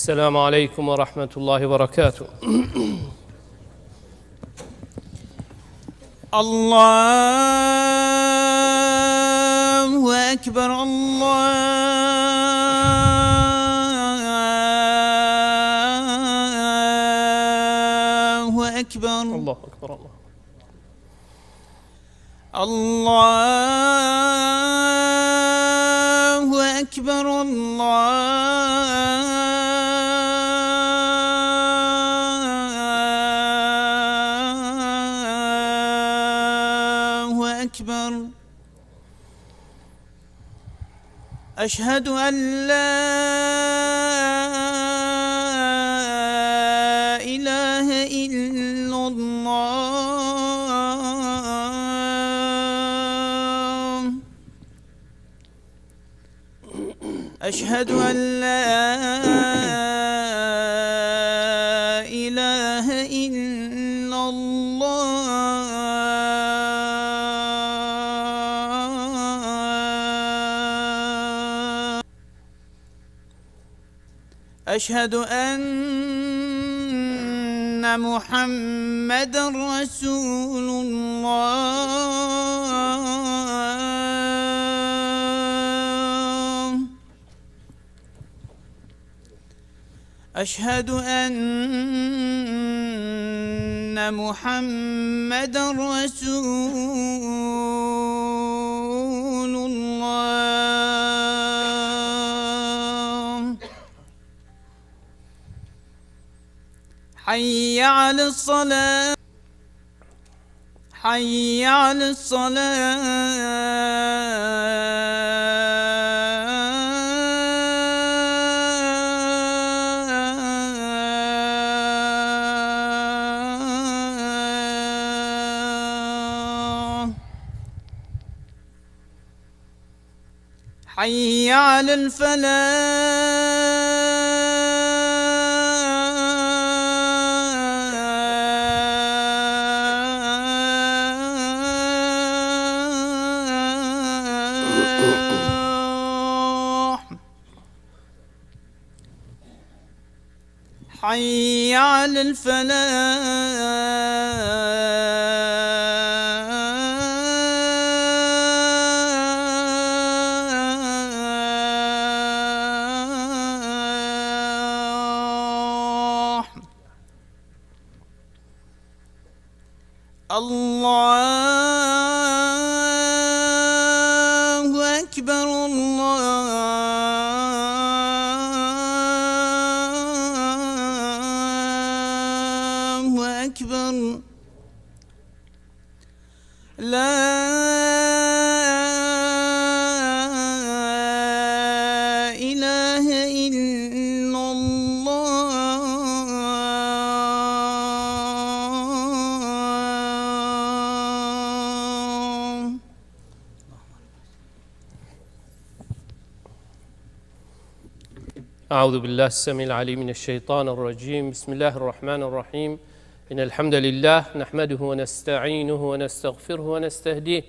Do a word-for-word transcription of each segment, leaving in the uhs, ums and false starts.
السلام عليكم ورحمة الله وبركاته. الله أكبر، الله أكبر. الله أكبر، الله. الله أكبر، الله أكبر. أشهد أن لا إله إلا الله. أشهد أن لا إله إلا الله. أشهد أن محمدا رسول الله. أشهد أن محمدا رسول الله. حي على الصلاة. حي على الصلاة. حي على الفلاح. حي على الفلاح. الله أكبر، الله أكبر. لا إله إلا الله. أعوذ بالله السميع العليم من الشيطان الرجيم. بسم الله الرحمن الرحيم. إن الحمد لله نحمده ونستعينه ونستغفره ونستهديه،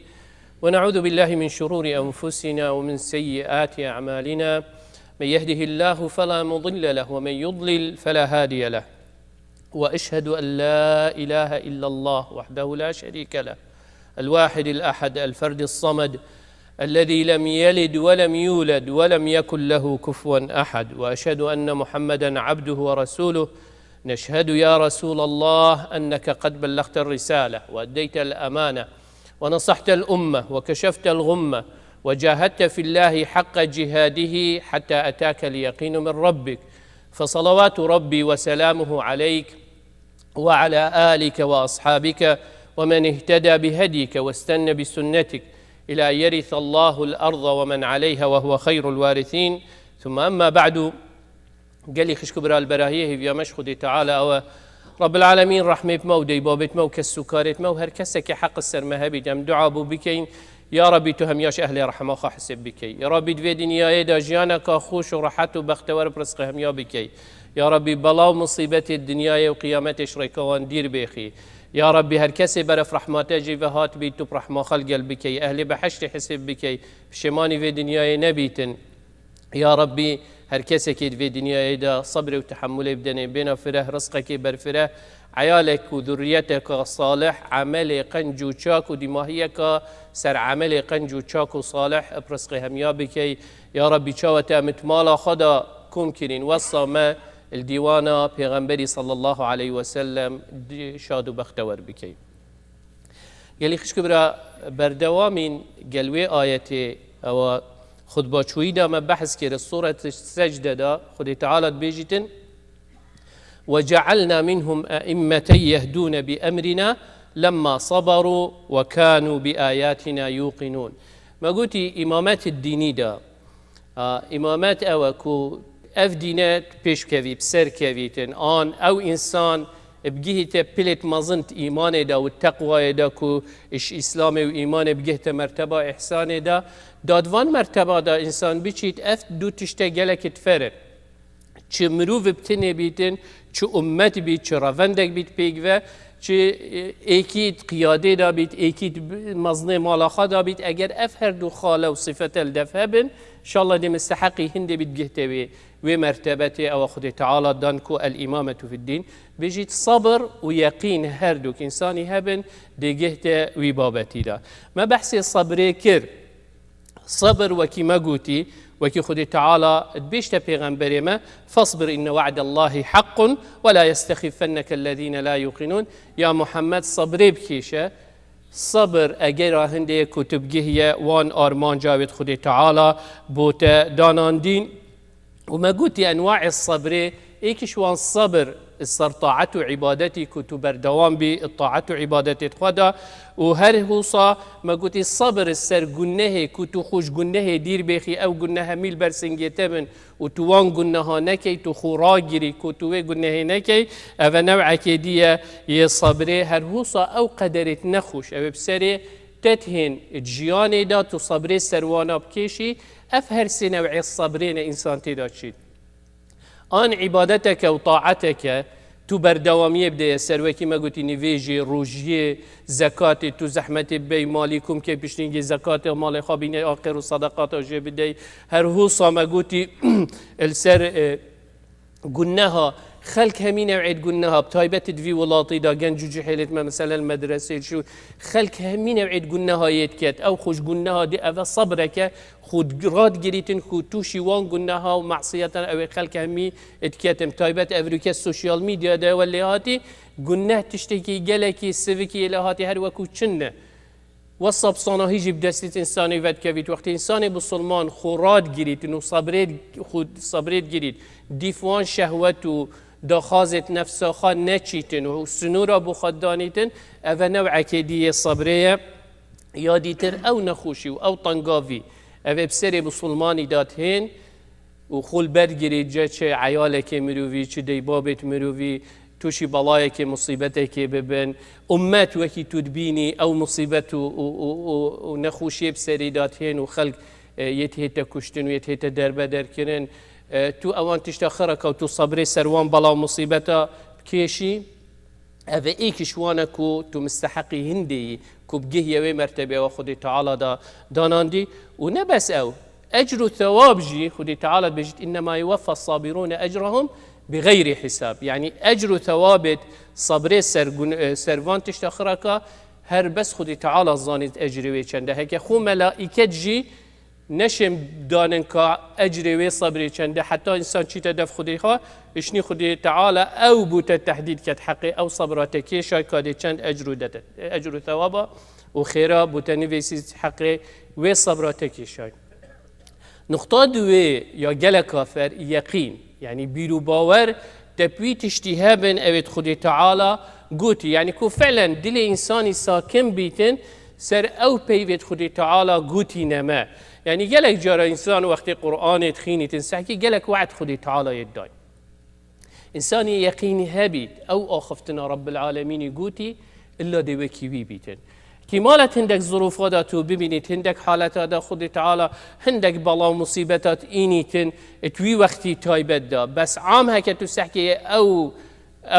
ونعوذ بالله من شرور أنفسنا ومن سيئات أعمالنا. من يهده الله فلا مضل له، ومن يضلل فلا هادي له. وأشهد أن لا إله إلا الله وحده لا شريك له، الواحد الأحد، الفرد الصمد، الذي لم يلد ولم يولد ولم يكن له كفوا أحد. وأشهد أن محمدا عبده ورسوله. نشهد يا رسول الله أنك قد بلغت الرسالة وأديت الأمانة ونصحت الأمة وكشفت الغمة وجاهدت في الله حق جهاده حتى أتاك اليقين من ربك، فصلوات ربي وسلامه عليك وعلى آلك وأصحابك ومن اهتدى بهديك واستن بسنتك إلى أن يرث الله الأرض ومن عليها وهو خير الوارثين. ثم أما بعد. Gelî xişk û bira li berahiyê hêviya me ji Xwedê Teala ew e. Rabbil Alemîn rehmê bi me û deybabêt me û kes û karêt me û her kesekê heq li ser me hebît em dua bo bikeyin. Ya Rabbî tu hemiya ji ehlê rehma xwe hisêb bikey. Ya Rabbî di vê dinyayê de jiyaneka xweş û rehet û bextewer bi rizqê hemiya bikey. Ya Rabbî bela û musîbetê dinyayê û qiyametê ji rêka wan dîr bêxî. Ya Rabbî her kesê beref rehma te jê ve hatibî tu bi rehma xwe li gel bikey. Ehlê behiştê hisêb bikey. Pişêmanî vê dinyayê nebîtin. Ya Rabbî, Her kesekê di vê dinyayê de sebrê û tehemulê bidene, bêna fireh, rizqekê berfireh, eyalek û zurriyeteka salih, emelê qenc û çak û dîmahiyeka ser emelê qenc û çak û salih bi rizqê hemiya bikey. Ya Rabbî, çawa te em di mala xwe de kom kirîn, wesa me li dîwana Pêxemberî sallallahu aleyhi ve sellem di şad û bextewer bikey. Gelî xişk û bira, berdewamîn gel wê ayetê, ewa xutba çûyî de me behs kir, Sûret Secde de Xwedê Teala dibêjîtin, "Ve cealna minhum e'immeten yehdûne bi emrina lemma sabaru ve kanu bi ayatina yuqinun." Me gotî îmamet dînî de, A, îmamet ew e ku ev dîne pêş kevî, bi ser kevîtin, an ew însan bigihîte pilêt mezin îmanê de û teqwayê de ku iş Îslamê û îmanê bigihte merteba îhsanê de, da di van merteba de însan biçît, ev du tişte gelekî diferin. Çi mirov bi tinê bîtin, çi ummet bît, çi revendek bît pêk ve, çi, e, êkî di qiyadê de bît, êkî di mezinê mala xwe de bît, eger ev her du xale û sifete li dev hebin, înşallah dê misteheqî hindê bît gihte wê, wê mertebetê ewa Xwedê Teala dan ku el îmametu fid dîn. Bijît sabir û yeqîn her duk însanî hebin, dê gihte wî babetî de. Me behsê sabrê kir. Sabir wekî me gotî, wekî Xwedê Teala dibêjte pêxemberê me, "Fasbir inne we'dallahî haqqun ve la yestexifenneke ellezîne la yuqinun." Ya Muhammed, sabrê bikêşe. Sabir egera hindê ku tu bigihiye wan armanca wê Xwedê Teala bo te danandîn. Û me gotî enwaê sebrê, êk ji wan sebir ser taet û îbadetî ku tu berdewam bî, taet û îbadetê xwe de. Û her husa me gotî sebir ser gunehê ku tu xwe ji gunehê dîr bêxî, ew gunehe mîl ber singê te bin û tu wan guneha nekey, tu xwe ragirî ku tu wê gunehê nekey, ev e new'ekê dî ye yê sebrê. Her husa ew qederêt nexweş, ew ê bi serê te tihên di jiyanê de tu sebrê ser wana bikêşî, ev her sê new'ê sebrê ne însan tê de çît. An îbadeteke û taeteke tu berdewamiyê bideye ser, wekî me gotî nivêjê, rojiyê, zekatê, tu zehmetê bibey, malî kom kê piştîngî zekatê malê xwe bîne, aqêr û sedeqata jê bidey. Her husa me gotî li ser, e, guneha, xelk hemî new'ê di guneha, bi taybet di vî welatî de genc û cihêlêt me, meselen medresê çû, xelk hemî new'ê di guneha yê diket. Ew xwe ji guneha dî, ev e sebreke, xwe radgirîtin ku tûşî wan guneha û masiyetan ew ê xelk hemî diketin. Taybet evroke sosyal medya de we lê hatî guneh tiştekî gelekî sivikî yê lê hatî her wekû çin ne. Wesa bi sanahî jî bi destît însanê vedikevît. Wextê însanê bisilman xwe radgirîtin û sebrê, xwe sebrê digirît, dîf wan şehwet û daxwazêt nefsa xwe neçîtin û sinûra bo xwe danîtin, ev e new'ekê dî yê sebrê ye. Ya dîtir ew nexweşî û ew tengavî, ev ê bi serê misilmanî de tihên û xwe li ber girê, ce çi eyalekê mirovî, çi deybabêt mirovî, tûşî belayekê, musîbetekê bibin. Ummet wekî tu dibînî, ew musîbet û, û, û, û, û nexweşiyê bi serê de tihên û xelk, e, yê tihête kuştin û yê tihête derbeder kirin. E, tu ewan tişta xireka û tu sebrê ser wan bela û musîbeta bikêşî. Ev e êk ji wan e ku tu misteheqî hindê yî ku bigihîye wê mertebê wa Xwedê Teala da danandî. Û ne bes ew, ecr û thewab jî Xwedê Teala dibêjit, "Innema yuweffa sabirûne ecrahum bi xeyrî hisab." Yanî ecr û thewabêt sabrê ser gun-, e, ser van tişta xiraka her bes Xwedê Teala zanît ecrê wê çend e. Heke xwe melaiket jî neşêm danin ka ecrê wê sebrê çend e, heta însan çîte dev Xwedê xwe, îşnî Xwedê Teala ew bû te tehdîd ket heqê ew sebra te kêşay ka dê çend ecr û dete, ecr û thewaba û xêra bû te nivêsî heqê wê sebra te kêşay. Nuqta duwê ya gelek afer, yeqîn. Yanî bîr û bawer, te bi wî tiştî hebin, ew ê di Xwedê Teala gotî. Yanî ku fi'len dilê însanî sakin bîtin, ser ew peyvê di Xwedê Teala gotî ne me. Yanî gelek cara însan wextê Qur'anê dixînîtin, sehkî gelek we'd Xwedê Teala yê dayî. Însanê yeqînî hebît, ew axiftina Rabbil Alemînî gotî, illa dê wekî wî bîtin. Îhtimal e hindek zirûfa de tu bibînît, hindek haleta de Xwedê Teala hindek bela û musîbeta tu înîtin, tu wî wextî taybet de. Bes am heke tu sehkê ew,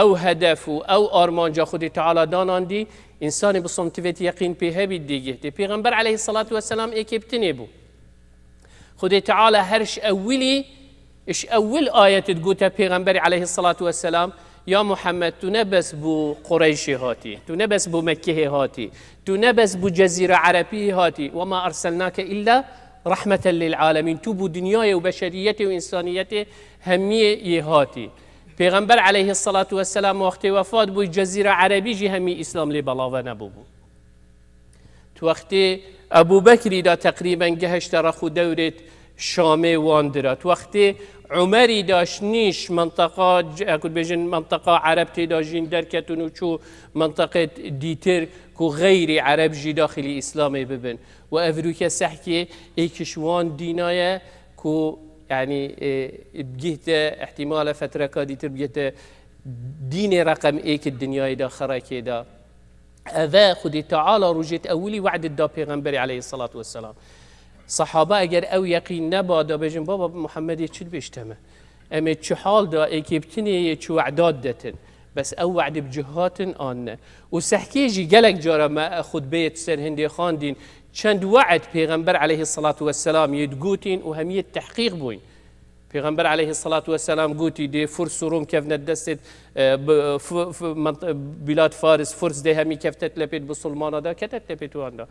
ew hedef û ew armanca Xwedê Teala danandî, însanê bi somtivêt yeqîn pê hebît dê gihê. Pêxember aleyhisselatu vesselam êkê bi tinê bû. Xwedê Teala her ji ewilî Iş ewil ayet digote Pêxemberî aleyhissalatu vesselam, ya Muhammed, tu ne bes bû Qureyşê hatî, tu ne bes bû Mekkehê hatî, tu ne bes bû Cezîra Erebî hatî, "Ve ma erselnake illa rahmeten lil alemin." Tu bû dinyayê û beşeriyetê û insaniyetê hemiyê yê hatî. Pêxember aleyhissalatu vesselam wextê wefat bû, Cezîra Erebî jî hemî Îslam lê belave nebûbû. Tu wextê Ebû Bekrî de teqrîben gehişte rex û dewrêt Şamê wan dira. Tu wextê Umerî de şnîş menteqa, c-, ku dibêjin menteqa Ereb tê de jîn derketin û çû menteqêt dîtir ku xeyrî Ereb jî daxilî Îslamê bibin. Û evrûke sehkê êkiş wan dînaye ku, yanî, e, bigihte, ihtimale fetreka dîtir bigihte dînê reqem êk di dinyayê de xerekê de. Eve Xwedê Teala rojêt ewilî we'dit da Pêxemberî aleyhissalatu vesselam. Sahaba eger ew yeqîn neba da bêjin, "Baba, Muhammedê çi dibêjte me? Em ê çi hal da êkê bitinê yê çi we'dat detin?" Bes ew we'dê bi cih hatin an ne. Û sehkê jî gelek cara me xutbeyê ser hindê xandîn, çend we'd Pêxember aleyhissalatu vesselam yê digotîn û hemiyê tehqîq bûyn. Pêxember aleyhissalatu vesselam gotî, dê Furs û Rum kevne destê, e, bi, fu-, fu-, ment-, e, Bilat Faris, Furs dê hemî kefte lepêt Bisulmana da, kete lepêt wan da.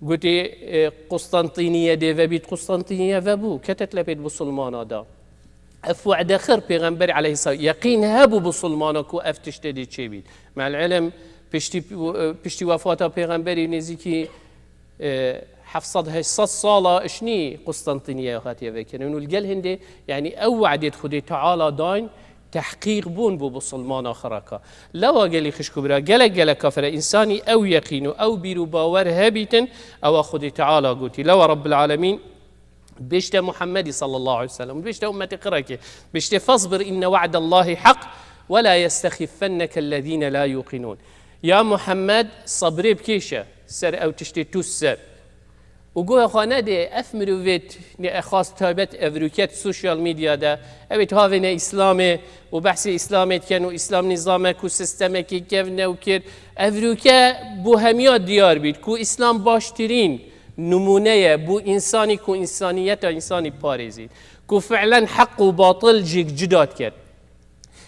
Gotî, e, Qustantiniye dê vebît, Qustantiniye vebû, kete lepêt Bisulmana da. Ev we'de xir Pêxember aleyhisselam, yeqîn hebû Bisulmana ku ev tiştê dê çêbît. Me'l ilim, piştî, e, piştî wefata Pêxemberî nêzîkî e, heft sed heşt sed sala işnî Qustantiniye hatiye vekirin. Û li gel hindê, yanî ew we'dêt Xwedê Teala dayn, tehqîq bûn bû Bisulmana xiraka. Lewa gelî xişk û bira, gelek gelek kafire, însanî ew yeqîn û ew bîr û bawer hebîtin, ewa Xwedê Teala gotî. Lewa Rabbil Alemîn bişte Muhammedî sallallahu aleyhi ve sellem, bişte ummetê xirakê, bişte, "Fasbir inne wa'dallahi hak ve la yestexiffenneke ellezîne la yuqinûn." Ya Muhammed, sabrê bikêşe ser ew tiştê tu ser. Û guhê xwe nedê, ev mirovêt ne exas taybet evrûket sosyal medya de, ew ê havêne Îslamê û behsê Îslamê dikin û Îslam nîzame ku sistemekî kevne û kir. Evrûke bo hemiya diyar bît ku Îslam baştirîn nimûne ye bo însanî ku însaniyeta însanî parêzî. Ku fi'len heq û batil jî cuda diket.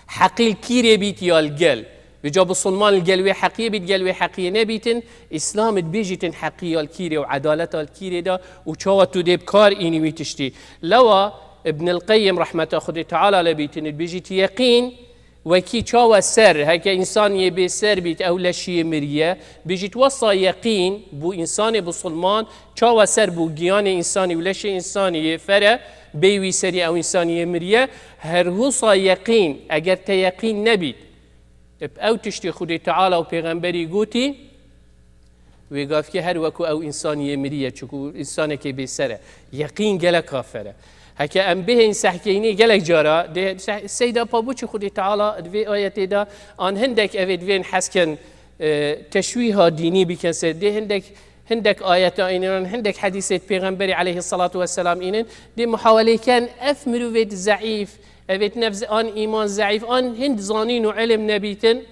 Heqî li kîrê bît ya li gel. Vêca Bisulman li gel wê heqiyê bît, gel wê heqiyê nebîtin, Îslam dibêjîtin heqî ya li kîrê û edaleta li kîrê de û çawa tu dê bi kar înî wî tiştî. Lewa Ibn el-Qeyyim rehmeta Xwedê Teala lê bîtin dibêjît yeqîn wekî çawa ser, heke însan yê bê ser bît, ew leşî yê miriye, bêjît wesa yeqîn bû însanê Bisulman, çawa ser bû giyanê însanî û leşê însanî yê fere, bê wî serî ew însanî yê miriye, her husa yeqîn, eger te yeqîn nebît, bi ew tiştê Xwedê Teala û Pêxemberî gotî, wê gavkê her weku ew însanî yê miriye, çiku însanekê bê ser e. Yeqîn gelek kafer e. Heke em bihên sehkeynî gelek cara, dê seh-, Seyda Pabuçî Xwedê Teala di vê ayetê de an hindek evê divên hesken, e, teşwîha dînî bikin ser, dê hindek Hindek ayeta înin, hindek hedîsêt Pêxemberî aleyhissalatu vesselam înin, dê muhawelê ken, ev mirovêt zeîf, evêt nefs an îman zeîf, an hind zanîn û ilim nebîtin,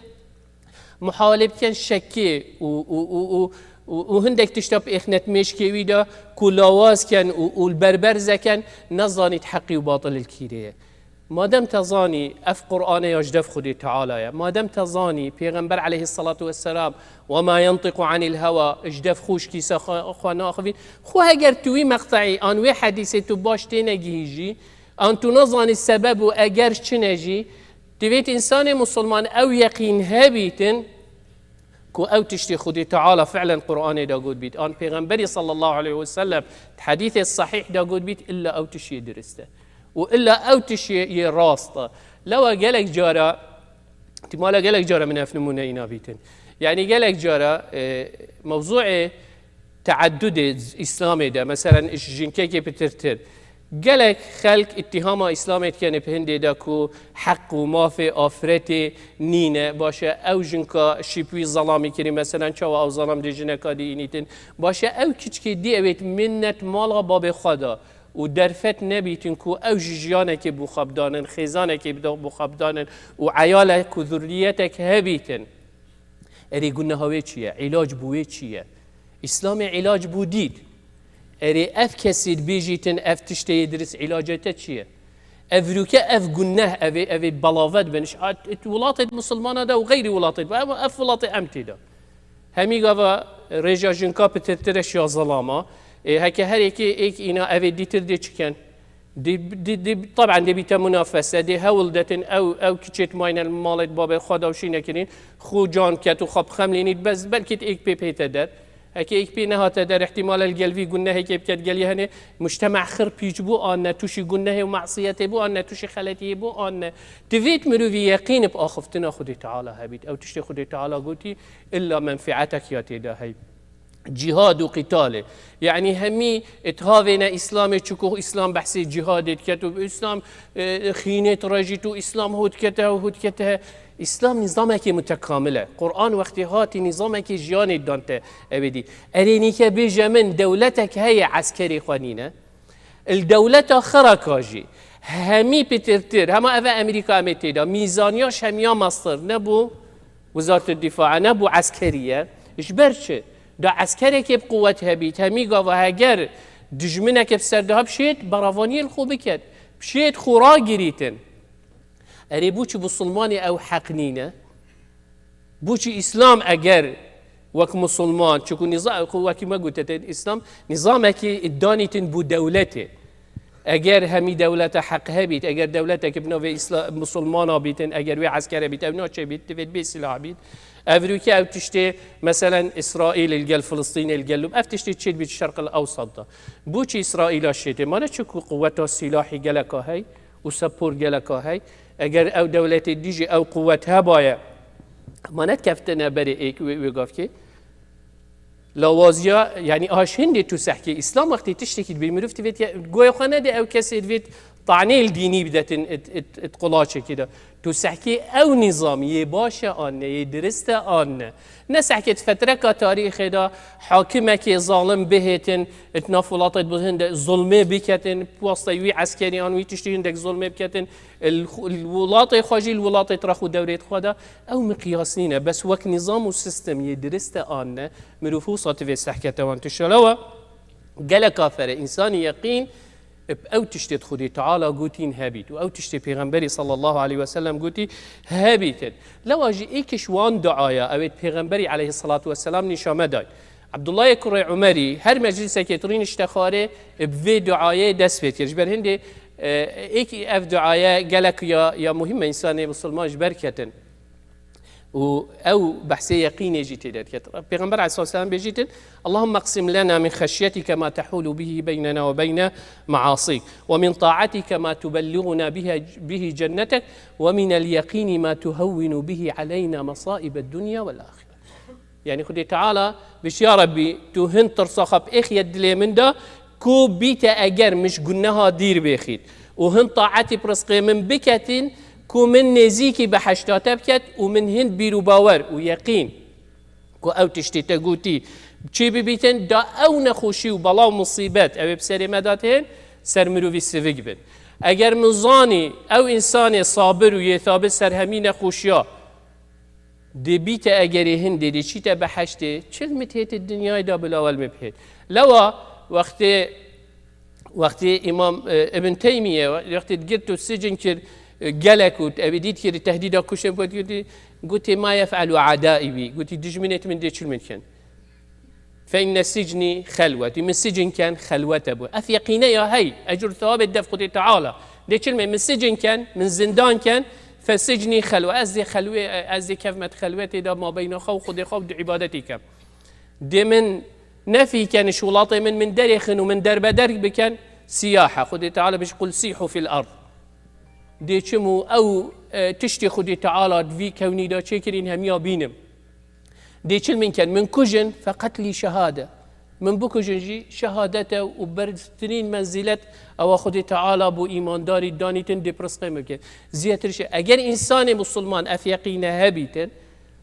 muhawelê bikin şekê û, û, û, û, û, û hindek tişta bi êxnet mêşkê wî de ku lawaz ken û, û li berber zeken, nezanît heqî û batil li kîrê ye. Madem te zanî ev Qur'ane ya ji dev Xwedê Teala ye, madem te zanî Pêxember aleyhissalatu vesselam "Ve ma yantiqu anil hewa", ji dev xwe ji kîsa xwe, xwe naxivî. Xwe heger tu wî meqteî an wê hedîsê tu baş têne gihîjî, an tu nazanî sebeb û eger çi ne jî, divêt însanê musulman ew yeqîn hebîtin, ku ew tiştê Xwedê Teala fi'len Qur'anê de got bît, an Pêxemberî sallallahu aleyhi ve sellem di hedîsê sahîh de got bît, illa ew tişt yê dirist e. Û illa ew tişt yê, yê rast e. Lewa gelek cara, ihtimala gelek cara min ev nimûne îna bîtin. Yanî gelek cara, e, mewzûê teaddudê Îslamê de, meselen, ji jinkekê pitirtir, gelek xelk îttihama Îslamê dikene bi hindê de ku heq û mafê afretê nîne. Baş e, ew jinka şîp wî zelamî kirî, meselen, çawa ew zelam dê jineka dî înîtin? Baş e, ew kiçkê dî ewêt minnet mala babê xwe da û derfet nebîtin ku ew ji jiyanekê bû xwe bidanin, xêzanekê bida-, bû xwe bidanin û eyalek û zurriyetek hebîtin. Erê, guneha wê çi ye? Îlac bo wê çi ye? Îslamê îlac bo dît. Erê, ev kesê dibêjîtin, ev tiştê yê dirist, îlacê te çi ye? Evroke ev guneh, evê, evê belavet bin. Ş-, at-, it-, welatê musulmana de û xeyrî welatê, ev, ev welatê em tê de. Hemî gava rêja jinka pitirtir e şiya zilama. E, heke her êkê êk îna evê dîtir dê çiken. Dê, dê, dê, taban dê bîte munafese, dê hewl detin ew, ew kiçêt mayne li malêt babê xwe da û şîne kirin. Xwe can ket û xwe bixemlînît, bes belkî êk pê pête der. Heke êk pê nehate der, ihtimal e li gel vî gunehekê biket, gelî hene mujtema xir pîç bû anne, tûşî gunehê û masiyetê bû anne, tûşî xeletiyê bû anne. Divêt mirovî yeqîn bi axiftina Xwedê Teala hebît. Ew tiştê Xwedê Teala gotî, illa menfeetek ya tê de hey. Cîhad û qîtalê. Yanî hemî ithavêne Îslamê, çiku Îslam behsê cîhadê diket û Îslam, e, xînê direjît û Îslam hû dikete û hû dikete. Îslam nîzamekî mutekamil e. Quran wextê hatî nîzamekî jiyanê dante evê dî. Erê nîke bêje min dewletek heye eskerê xwe nîne. Li dewleta xiraka jî hemî pitirtir, hema eve Amerîka em ê tê de, mîzaniya şemiya mestir nebû, Wizartê Dîfa nebû eskeriye. Ji ber çi? Da eskerekê bi quwet hebît, hemî gava heger dijmineke bi ser de hebşêt, beravaniyê li xwe biket. Bişêt xwe ragirîtin. Erê, bo çi musulmanê ew heq nîne? Bo çi Îslam eger wek musulman, çiku nîza-, ku wekî me gote, te Îslam nîzamekî danîtin bo dewletê. Eger hemî dewleta heq hebît, eger dewletekî bi navê Îsla-, musulmana bîtin, eger wê eskere bît, ew naçe bît, divêt bê silah bît. Ev rûkê ew tiştê, meselen, Îsraîl li gel Filistînê li gel Lub-, ev tiştê çêdibît Şerq el Ewsat de. Bo çi Îsraîla şêtê? Mane çiku quweta silahî geleka hey û support geleka hey. Eger ew dewletê dijî ew quwet hebaye, ma nedikeftine berê êk wê, wê gavkê. Lawaziya, yanî, aş hindê tu sehkê. Îslam wextê tiştekî dibê, mirov divêt ya, goya xwe nede ew kesê divêt tanê li dînî bidetin it, it, it qulaçekê de. Tu sehkê ew nîzam yê baş e an ne, yê dirist e an ne. Ne sehkê di fetreka tarîxê de hakimekê zalim bihêtin, it nav welatê di hinde zulmê biketin, bi wastayê wî eskeriyan, wî tiştî hindek zulmê biketin, li xu-, li welatê xwe jî, li welatê tira xwe dewrê xwe de, ew miqyas nîne. Bes wek nîzam û sistem yê dirist e an ne, mirov wisa divê sehkete wan tişta. Lewa gelek afere însanî yeqîn bi ew tiştê di Xwedê Teala gotîn hebît û ew tiştê Pêxemberî sallallahu aleyhi ve sellem gotî hebîtin. Lewa jî êkiş wan duaya ew ê Pêxemberî aleyhissalatu vesselam nîşa me dayt. Abdullahê kurê Umerî her meclisekê tirîn işte xwarê bi vê duayê dest pê dikir. Ji ber hindê, e, êkî ev duaye gelek ya, ya muhîm e, însanê musulman ji ber ketin. Û ew behsê yeqînê jî tê de diket. Pêxember aleyhissalatu vesselam bêjîtin, "Allahümme qsim lena min xeşyetike ma tehulu bihi beynena ve beyne maasik ve min taatike ma tubelliğuna bihi, bihi cennetek ve minel yeqini ma tuhewwinu bihi aleyna masaibed dunya vel ahire." Yanî Xwedê Teala bêjî, "Ya Rebbî, tu hin tirsa xwe bi êxiyet dilê min de, ku bîte eger min ji guneha dîr bêxît û hin taetî bi rizqê min biketin, ku min nêzîkî behişta te biket û min hin bîr û bawer û yeqîn, ku ew tiştê te gotî çê bibîtin, da ew nexweşî û bela û musîbet ew ê bi serê me de tên, ser mirovî sivik bin. Eger min zanî ew însanê sabir û yê thabit ser hemî nexweşiya, dê bîte egerê hindê, dê çîte behiştê, çil min têt dinyayê de bila wel min bihêt." Lewa wextê, wextê Îmam, e, Ibn Teymiye, wextê digirt û sicin kir, e, gelek û ew ê dît kir tehdîda kuşê xwe dikir, gotê, "Ma yef'elu a'daî bi?" Gotî, "Dijminêt min dê çil min dikin?" "Fe inne sicnî xelwetî." Min sicin ken xelwete bû. Ev yeqîne ya hey, ecr û thewabê dev Xwedê Teala. Dê çil me, min sicin ken, min zindan ken, "Fe sicnî xelwe." Ez dê xelwê, ez dê kevme di xelwetê de mabeyna xwe û Xwedê xwe û di îbadetê kem. Dê min nefî ken ji welatê min, min derêxin û min derbeder biken, siyahe. Xwedê Teala bêjî, "Qul sîhu fil ard." Dê çim û ew, e, tiştê Xwedê Teala di vî kewnî de çêkirîn hemiya bînim. Dê çil min ken, min kujin, feqet lî şehade. Min bikujin jî şehadet e û berztirîn menzîlet ewa Xwedê Teala bo îmandarî danîtin dê pirsqê min ke. Zêtir şe, eger însanê musulman ev yeqîne hebîtin,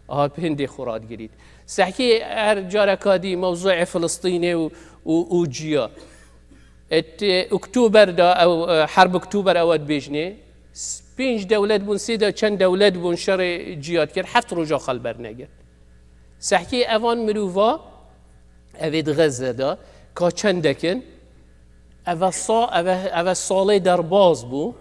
aha, hindê xwe radigirît. Sehkê her careka dî mewzuê Filistînê û, û, û ciya. Et, e, Oktober da ew, e, Herb Oktober ew dibêjnê. S-, pênc dewlet bûn, sê de çend dewlet bûn şerê ciya dikir, heft roja xwe li ber negirt. Sehkê evan mirova, ev ê di Xezze de, ka çendek in, eve sa-, eve, eve salê derbaz bû.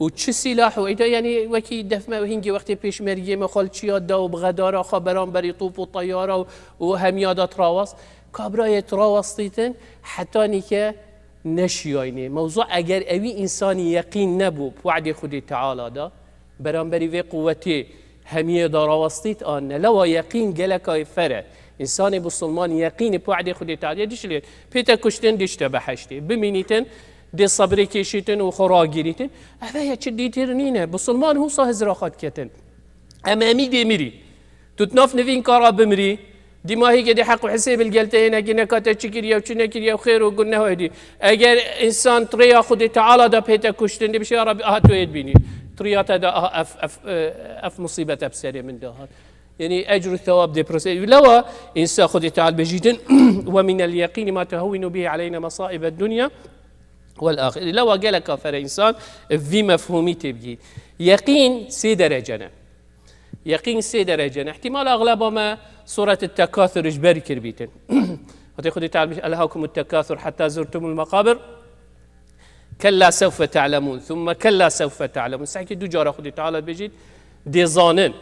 û çi sîlah û êda, yanî wekî def me hingê wextê pêşmergê me xwe li çiya da û bi xedara xwe beramberî top û teyara û, û hemiya da tirawast. Kabrayê tirawastîtin heta nîke neşiyaynê. Mewzu eger ewî însanî yeqîn nebû bi we'dê Xwedê Teala da, beramberî vê quwetê hemiyê da rawastît an ne. Lewa yeqîn geleka fer e. Însanê Musulman yeqînî bi we'dê Xwedê Teala dişilê. Pê te kuştin dişte beheştê. Bimînîtin, dê sebrê kêşîtin û xwe ragirîtin. Eve ye çi dîtir nîne. Musulman husa hizra xwe diketin. Em hemî dê mirî. Tu di nav nivîn kara bimirî. Dîmahîkê dê heq û hisêbil gel te yê nekî neka te çi kiriye û çi nekiriye û xêr û guneh û êdî. Eger însan di rêya Xwedê Teala da pê te kuştin, dê bişê ya Rabbi, aha tu yê dibînî. Di rêya te da, aha ev, ev, e, ev musîbet ev serê min da hat. Yanî ecr û thewab dê pirsê. Lewa însan Xwedê Teala bêjîtin, "Ve minel yeqînî ma tuhewwinu bihî aleyna mesaîbed dunya vel axire." Lewa geleka fer e însan vî mefhûmî tê bigî. Yeqîn sê derece ne. Yeqîn sê derece ne. Îhtîmal axleba me Suret Tekasur ji ber kiribîtin. Hatê Xwedê Teala bêjî, "Elhakumut tekasur hatta zurtumul maqabir." Kella sewfe te'lemûn, thumme kella sewfe te'lemûn. Sanki du cara Xwedê Teala dibêjît, dê zanin.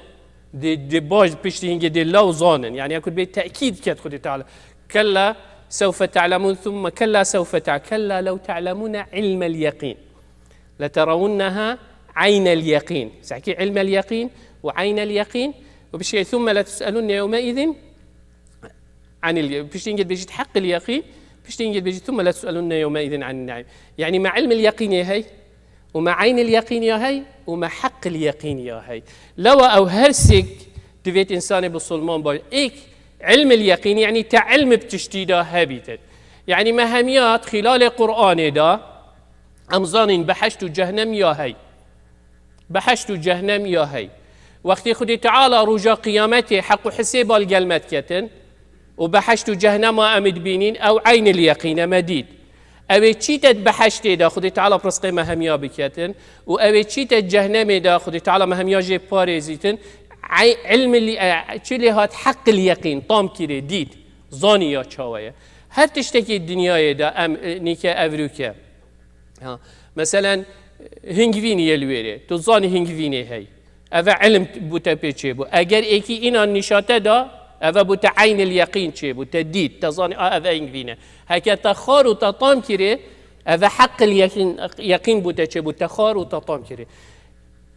Dê, dê baş piştî hingê dê law zanin. Yani, ya ku dibê tekîd ket Xwedê Teala. Kella sewfe te'lemûn, thumme kella sewfe te-, kella lew te'lemûne ilmel yeqîn. Leterawunneha aynel yeqîn. Sanki ilmel yeqîn û aynel yeqîn. Û bişê, thumme letus'elunne yewmeizin Anil, piştî hingê dibêjît heqil yeqîn, piştî hingê dibêjît thumme letus'elunne yewmeizin anin naim. Yani me ilmil yeqînê hey, û me aynil yeqîn ya hey, û me heqil yeqîn ya hey. Lewa ew her sêk divêt însanê bisilman baş. Êk ilmil yeqîn, yani te ilm bi tiştî da hebîtin. Yani me hemiya di xîlalê Qur'anê da, em zanîn behişt û cehnem ya hey. Behişt û cehnem ya hey. Wextê Xwedê Teala roja qiyametê heq û hisêba li gel me diketin û behişt û cehnema em ê dibînîn, ew eynil yeqîn e, me dît. Ew ê çî te di behiştê de Xwedê Teala pirsqê me hemiya biketin û ew ê çî te di cehnemê de Xwedê Teala me hemiya jê parêzîtin, ey-, ilmil, e, çi lê hat heqil yeqîn, tam kirê, dît, zanî ya çawa ye. Her tiştekî dinyayê de em, e, nîke evrûke. Ha, meselen, hingvînî yê li wêrê. Tu zanî hingvînê hey. Eve ilm bû te pê çêbû. Eger êkî înan nîşa te da, eve bû te eynil yeqîn çêbû. Te dît, te zanî, a, eve hingvîn e. Heke te xar û te tam kirê, eve heqil yeqîn, yeqîn bû te çêbû. Te xar û te tam kirê.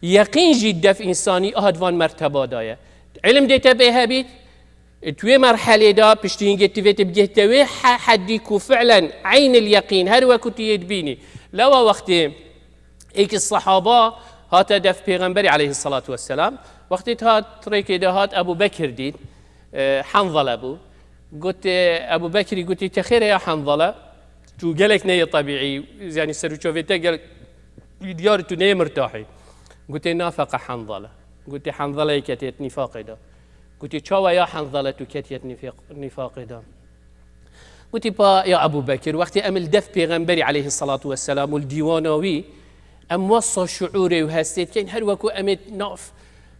Yeqîn jî def însanî a di van merteba da ye. Ilm dê te pê hebît, Di wê merhelê de piştî hingê tivê tu bigihte wê he-, hedî ku fi'len eynil yeqîn her weku tu yê dibînî. Lewa wextê êkî sehaba hate def Pêxemberî aleyhisselatu vesselam, wextê hat rêkê de hat Ebu Bekir dît, e, Hanzale bû. Got, e, Ebu Bekirî gotî, "Te xêr e ya Hanzale? Tu gelek neyê tebîî, yani serûçovê te gel-, diyar tu neyê mirtahî." Gotê, "Nafeqe Hanzale." Gotê, "Hanzale yê ketê di nîfaqê de." Gotî, "Çawa ya Hanzale tu ketiye nîfaq-, nîfaqê de?" Gotî, "Pa ya Ebu Bekir, wextê em li def Pêxemberî aleyhisselatu vesselam û li dîwana wî, em wesa şuûrê û hestê dikeyn, her weku em ê nav,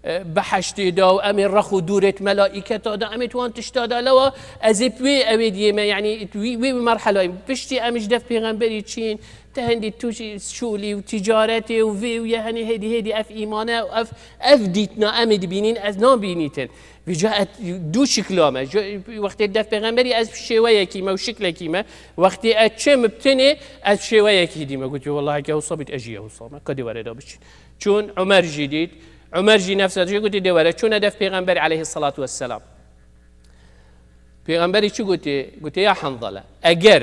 e, behiştê de û em ê rex û dûrê di melaîketa de, em ê di wan tişta de, lewa ez ê bi wê ew ê diyê me, yanî wî, wê, wê merhelayê. Piştî em ji def Pêxemberî çîn, te hindî tu jî şûlî û ticaretê û vê û ye henê hêdî hêdî ev îmane û ev, ev dîtina em ê dibînîn, ez nabînîtin." Vêca et du şikla me. Ji wextê def pêxemberî ez şêweyekî me û şiklekî me. Wextê ez çim bi tinê ez şêweyekî dî me. Gotî, "Wellahî ke wisa bît ez jî ye wisa me. Ka dê were da biçî." Çûn Umer jî dît. Umer jî nefsa jî gotî, "Dê were." Çûne def pêxemberî aleyhisselatu vesselam. Pêxemberî çi gotê? Gotê, "Ya Hanzale, eger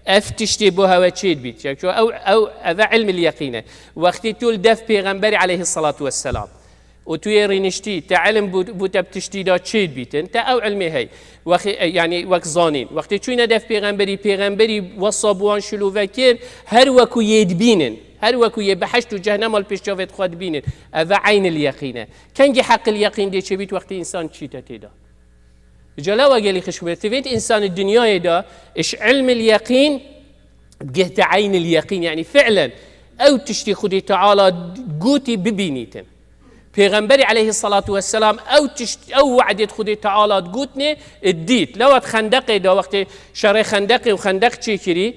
ev tiştê bo hewe çêd bît, ya ço ew, ew, eve ilmil yeqîn e. Wextê tu li def Pêxemberî aleyhisselatu vesselam û tu yê rîniştî, te ilm bû, bû te bi tiştî da çêd bîtin, te ew ilmê hey. Wex-, e, yani wek zanîn. Wextê çûyne def Pêxemberî, Pêxemberî wesa bi wan şilûve kir, her weku yê dibînin, her weku yê behişt û cehnema li pêş çavêt xwe dibînin. Eve eynil yeqîn e. Kengî heqil yeqîn dê çêbît? Wextê însan çîte tê da. Îca lewa gelî xişk be, tivêt însanê dinyayê de iş ilmil yeqîn gihte eynil yeqîn, yani fi'len ew tiştî Xwedê Teala gotî bibînîtin. Pêxemberî aleyhisselatu vesselam ew tişt, ew we'dêt Xwedê Teala gotnê dît. Lewa di xendeqê de, wextê şerê xendeqê û xendeq çêkirî,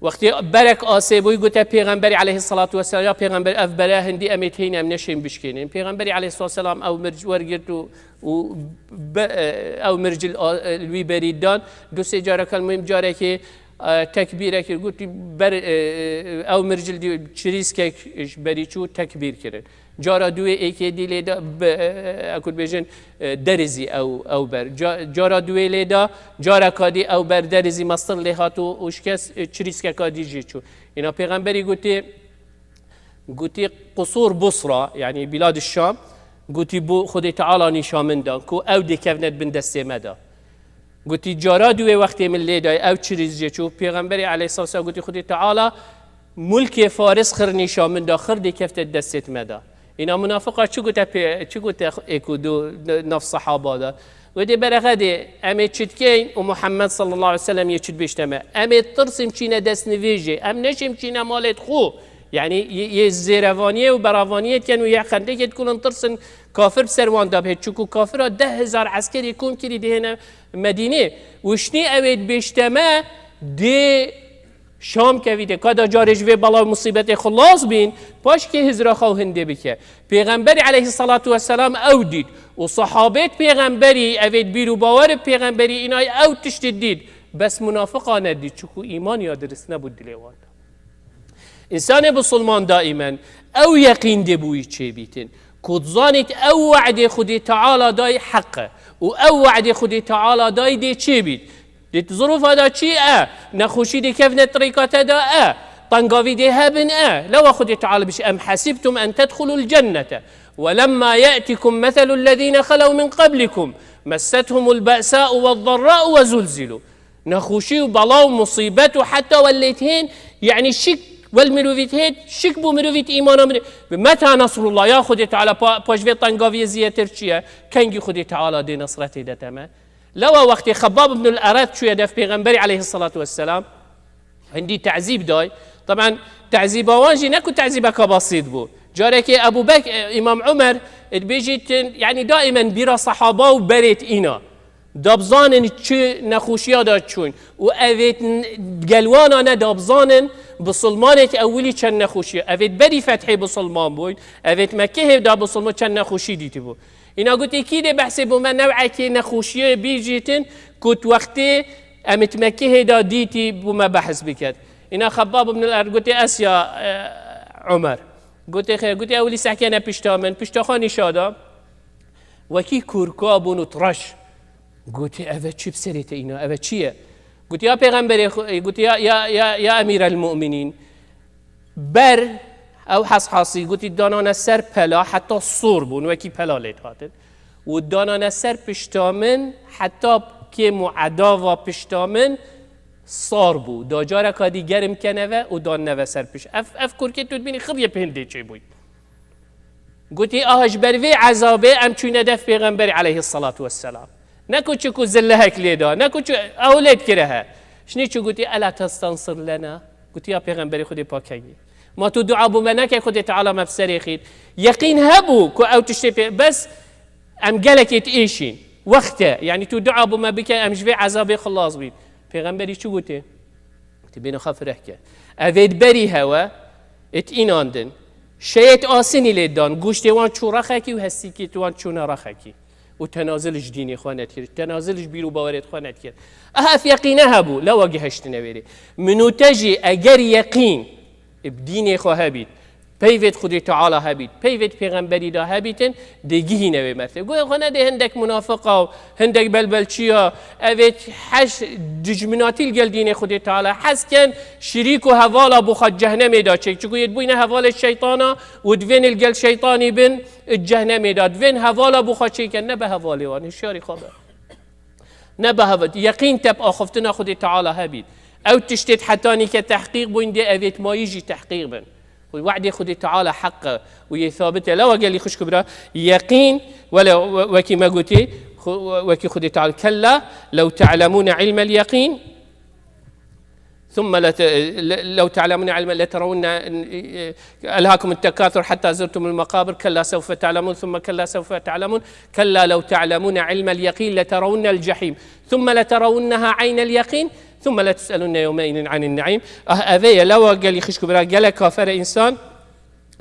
Wextê berek asê bûy, gote Pêxemberî aleyhissalatu vesselam, ya Pêxember, ev bere hindî em ê têyîn, em neşên bişkênin. Pêxemberî aleyhissalatu vesselam ew mirc wergirt û, û be-, e, ew mircil a-, e, li wî berî dan. Du sê careke, muhim carekê, e, tekbîre kir. Gotî ber, e, e, ew mircil dî çirîskek ji berî çû tekbîr kirin. Cara duê êkê dî lê da, be-, e, e, eku dibêjin, e, derizî ew, ew ber. Ca-, cara duê lê da, careka dî ew ber derizî mestir lê hat û, û şikes, e, çirîskeka dî jî çû. Îna Pêxemberî gotî, gotî, Qusûr Busra, yanî Bîlad Şam, gotî, bo Xwedê Teala nîşa min dan, ku ew dê kevnet bin destê me da. Gotî, cara duê wextê min lê dayê, ew çirîs jê çû. Pêxemberê aleyhisselam gotî, Xwedê Teala mulkê Faris xir nîşa min da, xir dê kefte destê me da. Îna munafiqa çi gote pê, çi gote êku du nav sehaba da? Wê dê berexe dê, em ê çi dikeyn û Muhammed sallallahu aleyhi ve sellem yê çi dibêjte me? Em ê tirsim çîne destnivêjê, em neşêm çîne malêt xwe. Yanî yê, yê zêrevaniyê û beravaniyê dikin û yê xendekê dikulin tirsin kafir bi ser wan da bihêt. Çuku kafira deh hezar eskerê kom kirî dihêne Medînê. Û şinî ew ê dibêjte me dê Şam kevî dê. Ka da carê ji vê bela û musîbetê xilas bîn, paşkê hizra xwe û hindê bike. Pêxemberî aleyhissalatu vesselam ew dît. Û sahabêt pêxemberî, evêt bîr û bawer bi pêxemberî, înay ew tiştê dît. Bes munafiqa nedît, çuku îman ya dirist nebû dilê wan de. Însanê bisilman daîmen ew yeqîn dê bo wî çêbîtin, ku dizanît ew we'dê Xwedê Teala dayî heq e û ew we'dê Xwedê Teala dayî dê çêbît. Di zirofa da çi e? Nexweşî dê kevne tirêka te da e. Tengavî dê hebin e. Lewa Xwedê Teala bişî, "Em hesibtum en tedxulul cennete ve lemma ye'tikum meselul lezîne xelew min qablikum messethumul be'sa'u ve zerra'u ve zulzilu." Nexweşî û bela û musîbet û heta welêt hên, yanî şik wel mirovît hêt, şik bû mirovît îmana mirov. Bi meta Nasrullah, ya Xwedê Teala pa-, paş vê tengaviyê zîyetir çi ye? Kengî Xwedê Teala dê nesretê de teme? Lewa wextê Xebbab ibnul Eret çûye def Pêxemberî aleyhissalatu vesselam, hindî tezîb day. Taban tezîba wan jî ne ku tezîbeka basît bû. Carekê Ebu Bek-, e, Îmam Umer, e, dibêjîtin, yanî daîmen bîra sehaba û berêt îna. Dabzanin çi nexweşiya da çûn. Û evêt n-, gelwana ne dabzanin, bisilmanêk ewilî çend nexweşiya. Evêt berî fethê bisilman bûyn. Evêt Mekkehê da bisilman çend nexweşî dîtibû. Îna gotî, kî dê behsê bo me new'ekê nexweşiyê bîjîtin, ku tu wextê em it Mekkehê da dîtî bo me behs biket. Îna Xebbab ibn el-Erd gotê, ez ya, e, Umer. Gotê, xêr, gotê, ewilî sehkene pişta min, pişta xwe nîşa da. Wekî kurka bûn û tireş. Gotê, eve çi bi serê te îna, eve çi ye? Gotî, ya pêxemberê xwe, gotî, ya, ya, ya, ya emîrel mu'minîn. Ber, ew heshasî, gotî, danane ser pela, heta sor bûn, wekî pela lê hatin. Û danane ser pişta min, heta kêm û edava pişta min sar bû. Da careka dî germ keneve û daneve ser pişt. Ev, ev kurkê tu dibînî xiriyê pêndê çêbûy. Gotî, aha ji ber vê ezabê em çûne def Pêxemberî aleyhissalatu vesselam. Ne ku çi ku zillehek lê da, ne ku çi ew lê dikire he. Şinî çi gotî, "Ela testansir lena?" Gotî, "Ya Pêxemberê Xwedê pakengî. Ma tu dua bo me neke Xwedê Teala me bi serê xît." Yeqîn hebû ku ew tiştê pê, bes em gelekê diêşîn. Wext e, yanî tu dua bo me bike, em ji vê ezabê xilas bîn. Pêxemberî çi gotê? Ti bêne xwe fireh ke. Evêt berî hewe, it înandin. Şeyêt asinî lê dan, goştê wan çû rexekî û hestîkî wan çûne rexekî. Û tenazil ji dînê xwe nedikir, tenazil ji bîr û bawerêt xwe nedikir. Aha ev yeqîne hebû, lewa gihiştine wêrê. Min û te jî eger yeqîn bi dînê xwe hebît, peyvêt Xwedê Teala hebît, peyvêt pêxemberî de hebîtin, dê gihîne wê mertebê. Goya xwe nedê hindek munafiqa û hindek belbelçiya, evêt heş dijminatî li gel dînê Xwedê Teala hez ken, şirîk û hevala bo xwe cehnemê de çêk. Çiku yê dibûyne hevalê şeytana û divên li gel şeytanî bin, cehnemê de. Divên hevala bo xwe çêken, ne be hevalê wan, hişyarî xwe be. Ne behevit, yeqîn te bi axiftina Xwedê Teala hebît. Ew tiştêt hetanî ke tehqîq bûyn dê evêt mayî jî tehqîq bin. Xwe we'dê Xwedê Teala heq e û yê sabit e. Lewa gelî xwişk û bira, yeqîn, wele we-, wekî me gotî, xwe-, wekî Xwedê Teala, "Kella lew te'lemûne ilmel yeqîn." ثم لت-، لو تعلمون علم، لترون، ألهاكم التكاثر حتى زرتم المقابر، كلا سوف تعلمون، ثم كلا سوف تعلمون، كلا لو تعلمون علم اليقين لترون الجحيم، ثم لترونها عين اليقين، ثم لتسألن يومئذ عن النعيم. Ah, ev ê ye, lewa gelî xişk û bira, gelek kafere însan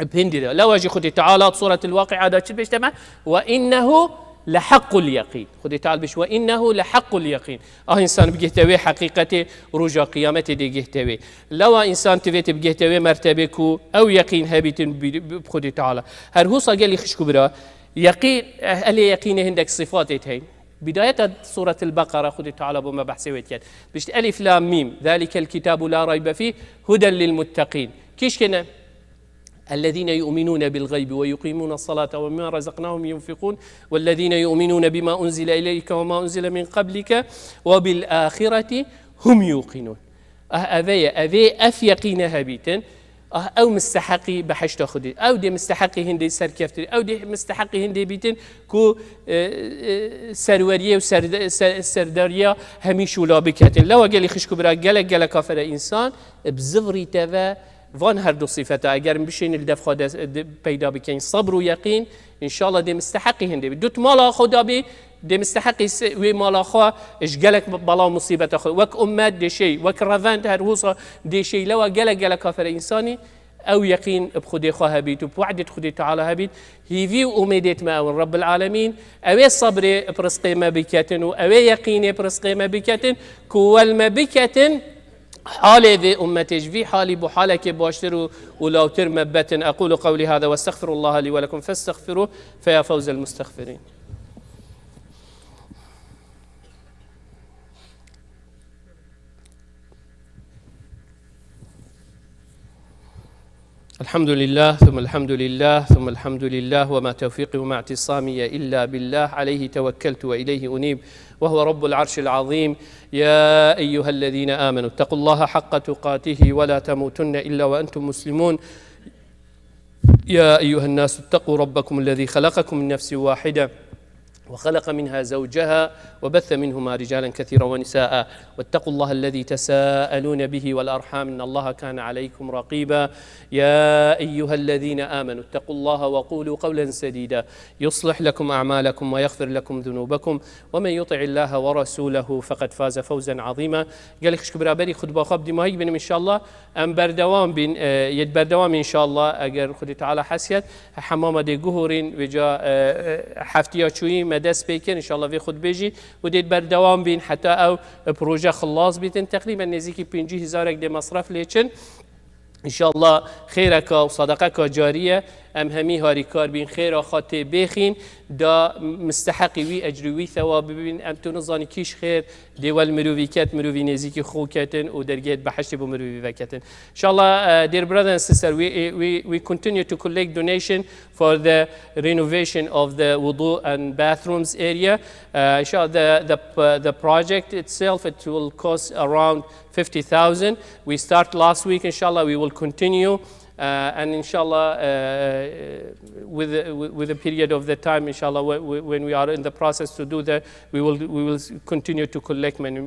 bi hindî de. Lewa jî Xwedê Teala di Suretil Waqi'a de çi pêş deme? Ve innehu lehaqqul yeqîn. Xwedê Teala bêj, ve innehu lehaqqul yeqîn. Ah, însan bigihte wê heqîqetê, roja qiyametê dê gihte wê. Lewa însan tivê te bigihte wê mertebê ku ew yeqîn hebîtin bi, bi, bi Xwedê Teala. Her husa gelî xişk û bira, yeqîn, eh, ehlê yeqînê hindek sifatê heyî. Bidayeta Suretil Beqara Xwedê Teala bo me behsê wê diket. Bişt Elif Lam Mîm. Zalikel kitabu la raybe fîh huden lil mutteqîn. Kîşkine? الذين يؤمنون بالغيب ويقيمون الصلاة ومما رزقناهم ينفقون والذين يؤمنون بما أنزل إليك وما أنزل من قبلك وبالآخرة هم يوقنون. Ah, ev ê ye, ev ê, ev yeqîne hebîtin. Ah, ew misteheqî behişta Xwedê. Ew dê misteheqî hindê serkeftir. Ew dê misteheqî hindê bîtin ku, e, e, serweriyê û serde-, ser-, serdariya hemî şûla biketin. Lewa gelî xişk û bira, gelek, gelek kafere însan, e, bi zivrî te ve van her du sifeta. Eger em bişênin li dev xwe de, de peyda bikeyin, sabr û yeqîn, înşallah dê misteheqî hindê bî. Du mala xwe da bî, dê misteheqî se-, wê mala xwe ji gelek bela û musîbeta xwe. Wek ummet dê şey, wek revend her husa dê şey. Lewa gelek, gelek kafere însanî ew yeqîn bi Xwedê xwe hebît û bi we'dê Xwedê Teala hebît, hîvî û umêdê me ew in. Rebbil Alemîn, ew ê sebrê bi rizqê me biketin û ew ê yeqînê bi rizqê me biketin, ku wel me biketin, halê vê ummetê ji vî halî bo halekê baştir û, û lawtir me betin. أقول قولي هذا وأستغفر الله لي ولكم فاستغفروه فيا فوز المستغفرين. الحمد لله، ثم الحمد لله، ثم الحمد لله، وما توفيقي وما اعتصامي إلا بالله، عليه توكلت وإليه أنيب، وهو رب العرش العظيم. يا أيها الذين آمنوا اتقوا الله حق تقاته ولا تموتن إلا وأنتم مسلمون. يا أيها الناس اتقوا ربكم الذي خلقكم من نفس واحدة وخلق منها زوجها وبث منهما رجالا كثيرا ونساء واتقوا الله الذي تساءلون به والأرحام إن الله كان عليكم رقيبا. يا أيها الذين آمنوا اتقوا الله وقولوا قولا سديدا يصلح لكم أعمالكم ويغفر لكم ذنوبكم ومن يطع الله ورسوله فقد فاز فوزا عظيما. Gelî xişk û biraberî, xutba xwe bi dîmahî bînim înşallah. Em berdewam bîn, e, yê berdewam înşallah, eger Xwedê Teala hesiyet, hemama dê guhorîn, vêca, e, e, heftiya çûyî me dest pê kir, înşallah vê xutbê jî û dê berdewam bîn heta ew, e, proje xilas bîtin. Teqrîben nêzîkî pêncî hezarek dê mesref lê çin. Înşallah xêreka û sadaqeka cariye, em hemî harîkar bîn, xêra xwe tê bêxîn, da misteheqî wî ecrî wî thewab bibîn. Em tu nizanî kîş xêr dê wel mirovî ket, mirovî nêzîkî xwe ketin û dergehê behiştê bo mirovî veketin. Inshallah, uh, dear brother and sister, we, we, we continue to collect donation for the renovation of the wudu and bathrooms area. Uh, inshallah, the, the, the project itself, it will cost around fifty thousand. We start last week, inshallah, we will continue. Uh, and inshallah, uh, with, the, with the period of the time, inshallah, whe- whe- when we are in the process to do that, we will, we will continue to collect money.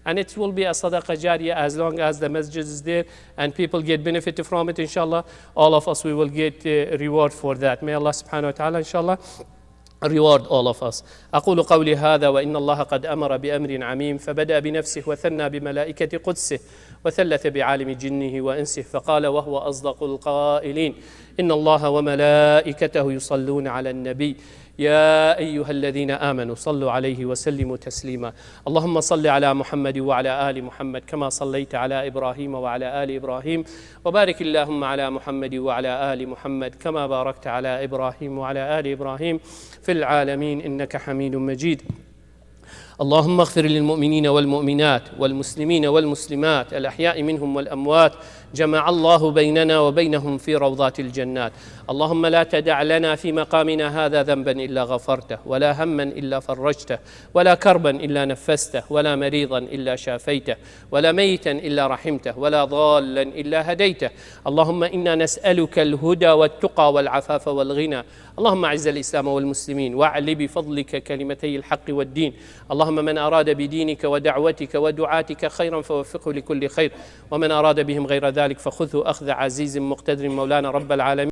And it will be a sadaqah jariyah as long as the masjid is there and people get benefit from it, inshallah. All of us, we will get, uh, reward for that. May Allah subhanahu wa ta'ala, inshallah, reward all of us. أقول قولي هذا وإن الله قد أمر بأمر عميم فبدأ بنفسه وثنى بملائكة قدسه وثلث بعالم جنه وإنسه فقال وهو أصدق القائلين إن الله وملائكته يصلون على النبي يا أيها الذين آمنوا صلوا عليه وسلموا تسليما. اللهم صل على محمد وعلى آل محمد كما صليت على إبراهيم وعلى آل إبراهيم وبارك اللهم على محمد وعلى آل محمد كما باركت على إبراهيم وعلى آل إبراهيم في العالمين إنك حميد مجيد. اللهم اغفر للمؤمنين والمؤمنات والمسلمين والمسلمات الأحياء منهم والأموات. جمع الله بيننا وبينهم في روضات الجنات. اللهم لا تدع لنا في مقامنا هذا ذنبا إلا غفرته ولا هما إلا فرجته ولا كربا إلا نفسته ولا مريضا إلا شافيته ولا ميتا إلا رحمته ولا ضالا إلا هديته. اللهم إنا نسألك الهدى والتقى والعفاف والغنى. اللهم أعز الإسلام والمسلمين وأعل بفضلك كلمتي الحق والدين. اللهم من أراد بدينك ودعوتك ودعاتك خيرا فوفقه لكل خير ومن أراد بهم غير ذلك فخذه أخذ عزيز مقتدر مولانا رب العالمين.